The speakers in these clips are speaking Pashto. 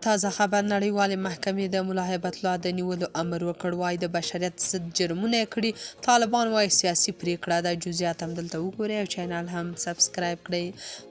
تازه خبر نړیوالې محکمې د ملا هیبت الله د نیولو امر وکړ، وايي د بشریت ضد جرمونه یې کړي. طالبان وايي سیاسي پریکړه ده. جزئیات هم دلته وګورئ او چینل هم سبسکرایب کړئ.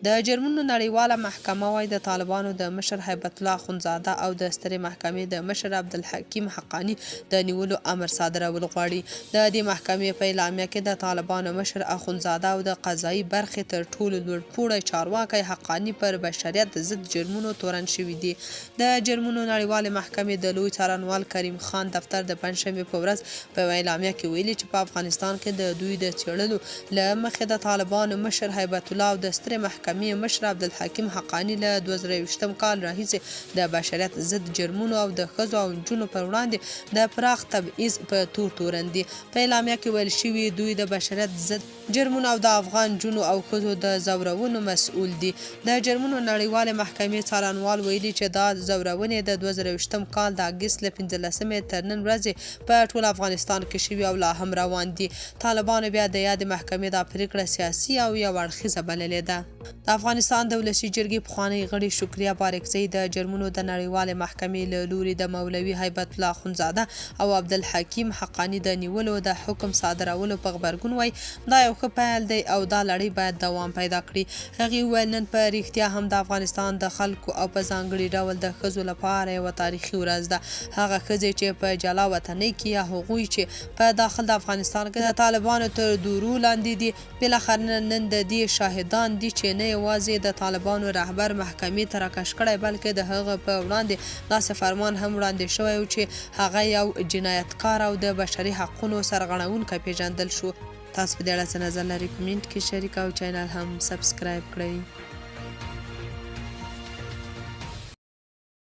د جرمونو نړیواله محکمه وايي د طالبانو د مشر هیبت الله اخندزاده او د سترې محکمې د مشر عبدالحکیم حقاني د نیولو امر صادرول غواړي. د دې محکمې په اعلامیه کې د طالبانو مشر اخندزاده او د قضایي برخې تر ټولو لوړ پوړی چارواکی حقاني پر بشریت ضد جرمونو تورن شوي دي. د جرمونو نړیوالې محکمې د لوی څارنوال کریم خان دفتر د پنجشنبې په ورځ په یوه اعلامیه کې ویلي چې په افغانستان کې د دوی د څېړلو له مخې د طالبانو مشر هیبت الله او د سترې محکمې مشر عبدالحکیم حقاني له 2021 کال راهیسې د بشریت ضد جرمونو او د ښځو او نجونو پر وړاندې د پراخ تبعیض په تور تورن دي. په اعلامیه کې ویل شوي، دوی د بشریت ضد جرمونو او د افغان نجونو او ښځو د ځورونو مسؤل دي. د جرمونو نړیوالې محکمې څارنوال ویلي چې دا ځورونې د 2021 کال د اګست له 15مې تر نن ورځې په ټول افغانستان کې شوي او لا هم روان دي. طالبانو بیا د یادې محکمې دا پرېکړه سیاسي او یو اړخیزه بللې ده. د افغانستان د ولسي جرګې پخوانۍ غړې شکریه بارکزۍ د جرمونو د نړیوالې محکمې له لوري د مولوي هیبت الله اخندزاده او عبدالحکیم حقاني د نیولو د حکم صادرولو په غبرګون وايي، دا یو ښه پیل دی او دا لړۍ باید دوام پیدا کړي. هغې وویل، نن په رښتیا هم د افغانستان د خلکو او په ځانګړي ډول د ښځو لپاره یوه تاریخي ورځ ده. هغه ښځې چې په جلا وطنۍ کې یا هغوی چې په داخل د افغانستان کې د طالبانو تر دورو لاندې دي، بالاخره نن د دې شاهدان دي چې نه یوازې د طالبانو رهبر محکمې ته راکش کړی، بلکې د هغه په وړاندې داسې فرمان هم وړاندې شوی و چې هغه یو جنایتکار او د بشري حقونو سرغړونکی پېژندل شو. تاسو په دې اړه څه نظر لرئ؟ کومنټ کې شریک او چینل هم سبسکرایب کړئ.